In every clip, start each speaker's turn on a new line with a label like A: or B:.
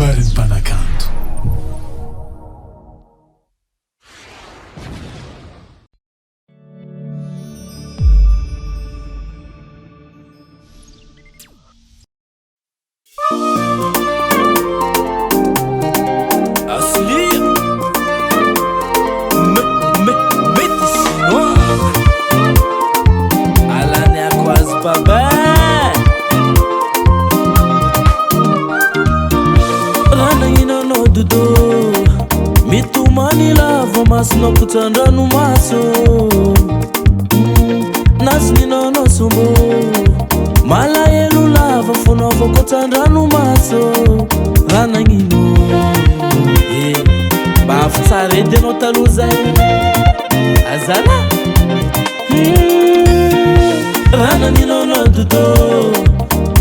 A: Kabarin'ny mpanakanto.
B: Aslia Me me métis noir Alany akoazy baba Raha nagnino anao dodo Mitomany lava masonao kotsan-dranomaso Nazinino anao sombo Malahelo lava fonao vao kotsan-dranomaso Raha nagnino eh Mba avy tsara edy anao taloha zay Azala Raha nagnino anao dodo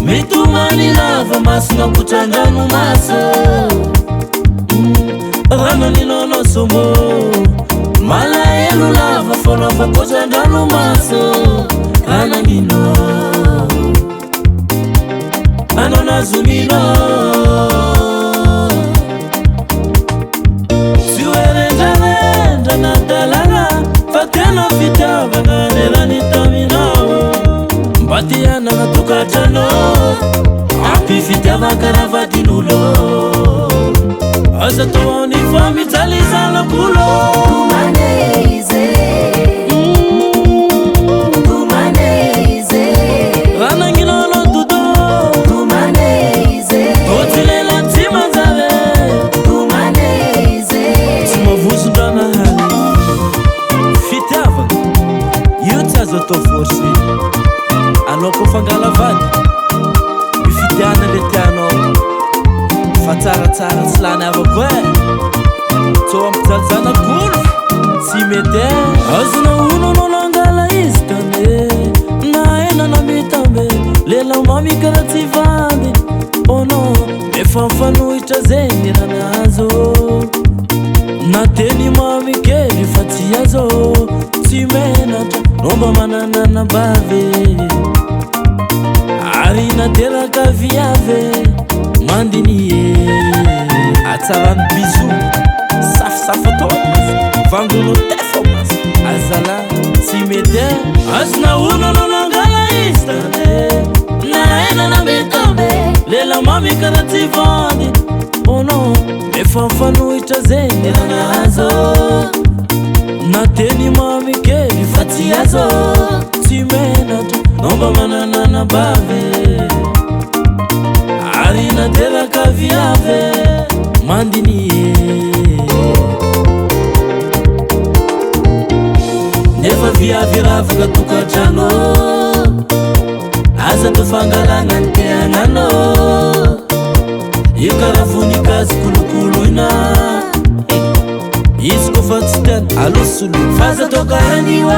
B: Mitomany lava masonao kotsan-dranomaso Raha nagnino anao sombo Malahelo lava fonao fa kotsan-dranomaso Raha nagnino Anao nazomino Tsy hoe rendrarendra na dalàna Fa tena fitiavana nerany taminao Mba te hanana tokantrano Ampy fitiavana karaha vadin'olo Aza atao ny fa mijaly zanak'olo Raha nagnino anao dodo Tô tsy lela tsy manjary Tsy mavozon-dranahary Fitiavana io tsy azo atao forcé Anao koa fangala vady Mifidiana le tianao Fa tsaratsara tsy lany havako e Tsô ampijaly zanak'olo Tsy mety e Azonao ono anao nangala izy tane Na hena na mitambe Lela mamy karaha tsy vandy Oh non Efa mifanohitra zegny raha nahazo Na teny mamy kely fa tsy azo Tsy menatra no mba manana anabavy Ary nateraka viavy Mandinie Atsarany bisou Safosafo atao Vangonao tefa masy Azala tsy mety e Azonao ono anao nangala izy tane Na hena na mitambe Lela mamy karaha tsy vandy Oh non Efa mifanohitra zegny raha nahazo Na teny mamy kely fa tsy azo Tsy menatra no mba manana anabavy Ary nateraka viavy Mandinie Nefa viavy ravaka tokantrano Aza atao fangalana ny te hagnano Io karaha voninkazo kolokoloina Izy koa fa tsy tiany aleo soloina Fa aza atao karaha an'io.